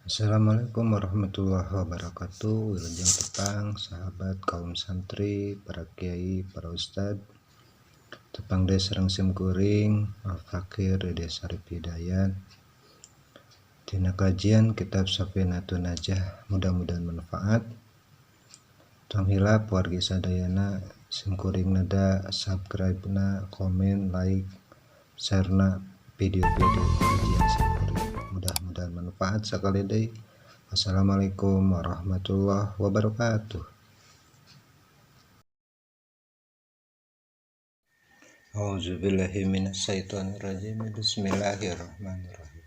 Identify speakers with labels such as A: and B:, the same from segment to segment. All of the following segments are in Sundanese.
A: Assalamualaikum warahmatullahi wabarakatuh. Wilujeng tepang sahabat kaum santri, para kiai, para ustad. Tepang deui sareng sim kuring Al-Fakir Dede Sarip Hidayat. Tina kajian kitab Safinatun Najah, mudah-mudahan manfaat. Tong hilap wargi sadayana sim kuring nada subscribe na, komen, like, share na video-video kajian sim kuring. Mudah-mudahan manfaat sekali deui. Wassalamualaikum warahmatullahi wabarakatuh. Auzubillahi minasyaitonirrajim. Bismillahirrahmanirrahim.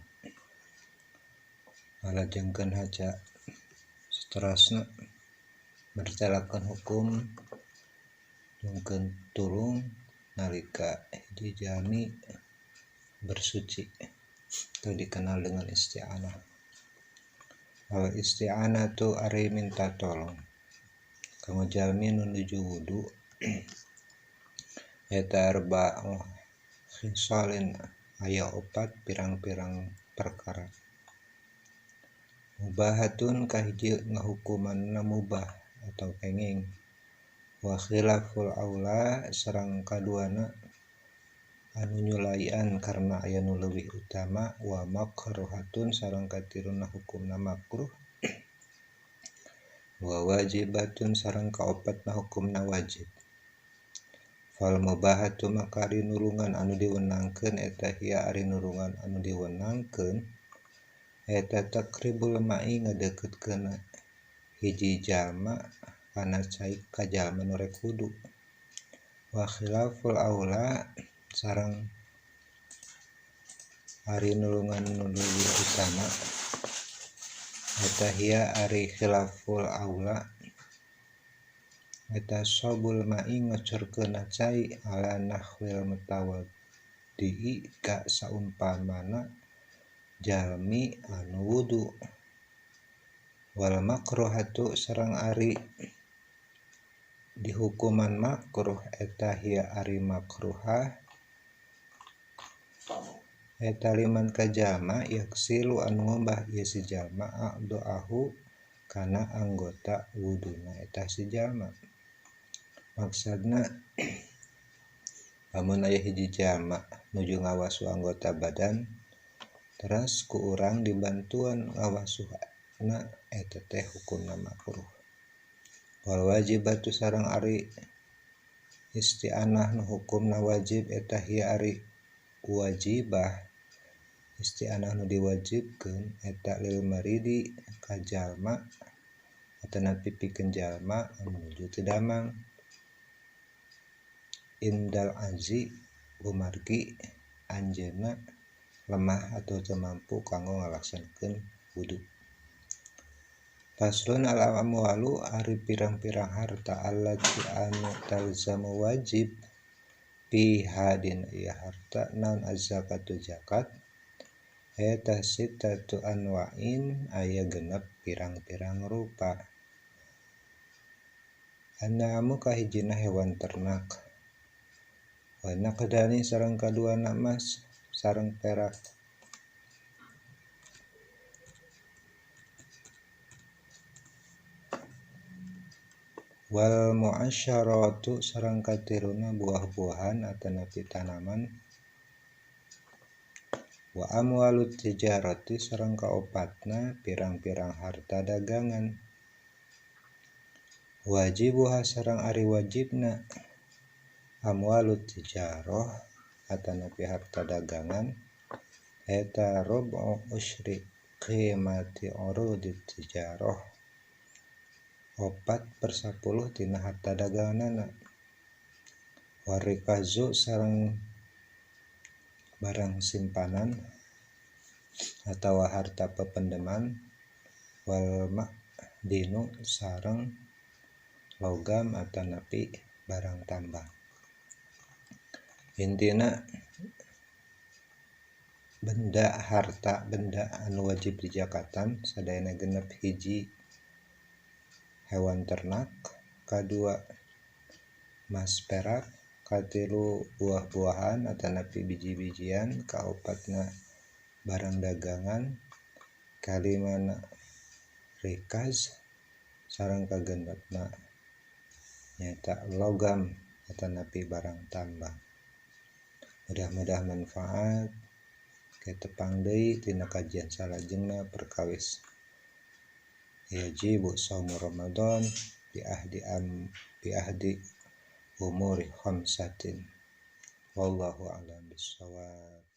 A: Ngalajengkeun haca saterasna mertelakeun hukum nyungkeun tulung nalika hiji jalmi bersuci atau dikenal dengan isti'anah. Al isti'anah tu ari minta tolong kanggo jalmi nu nuju wudu eta arba'u khisalin aya opat pirang-pirang perkara. Mubahatun kahiji ngahukumanna mubah atau kenging, wa khilaful aula sareng kaduana anu nyulaian karena aya nu leuwih utama, wa makruhatun sareng katiruna hukumna makruh, wa wajibatun sareng kaopatna hukumna wajib. Fal mubahatu maka ari nulungan anu diwenangkeun eta hiya ari nulungan anu diwenangkeun eta takribul ma'i ngadeukeutkeun hiji jalma kana cai ka jalma nu rek wudu, wa khilaful aula sareng ari nulungan nu leuwih utama eta hiya ari khilaful aula eta sobul ma'i ngocorkeun cai ala nahwil mutawaddi ka saumpamana jalmi anu wudu, wal makruhatu sareng ari dihukuman makruh eta hiya ari makruhah eta liman ka jalma yaksilu anu ngombah ieu si jalma a'dha'ahu kana anggota wuduna eta si jalma. Maksudna lamun aya hiji jalma nuju ngawasuh anggota badan teras ku urang dibantuan ngawasuhna eta teh hukumna makruh. Wal wajibatu sareng ari isti'anah nu hukumna wajib eta hiya ari wajibah isti'anah nu diwajibkeun eta lil maridi ka jalma atanapi pikeun jalma anu nuju teu damang indal azi kumargi anjeunna lemah atau teu mampu kanggo ngalaksanakeun wudu. Faslun al amwalu ari pirang-pirang harta allati anu talzamu wajib fiha dina ieu harta naon az-zakatu zakat eta sittatu anwa'in aya genep pirang-pirang rupa. An'amu kahijina hewan ternak, wa naqdani sareng kaduana emas sareng perak. Wal mu'asyaratu sareng katiruna buah-buahan atanapi tanaman, wa amwalut tijarati sareng kaopatna pirang-pirang harta dagangan. Wajibuha sareng ari wajibna amwalut tijarah atanapi harta dagangan eta rubu usyri qimati urudit tijarah 4/10 tina harta daganganna. Warikazu sareng barang simpanan atawa harta pependeman, wal ma'dinu sareng logam atanapi barang tambang. Intina benda harta benda anu wajib dijakatan sadayana genep hiji hewan ternak, kadua mas perak, Katilu buah-buahan atanapi biji-bijian, kaopatna barang dagangan, kalimana rikaz, sareng kagenepna nyaeta logam atanapi barang tambang. Mudah-mudahan manfaat. Tepang deui tina kajian salajengna perkawis yajibu shaumu Ramadan bi ahdi umuri khamsatin. Wallahu a'lam bissawab.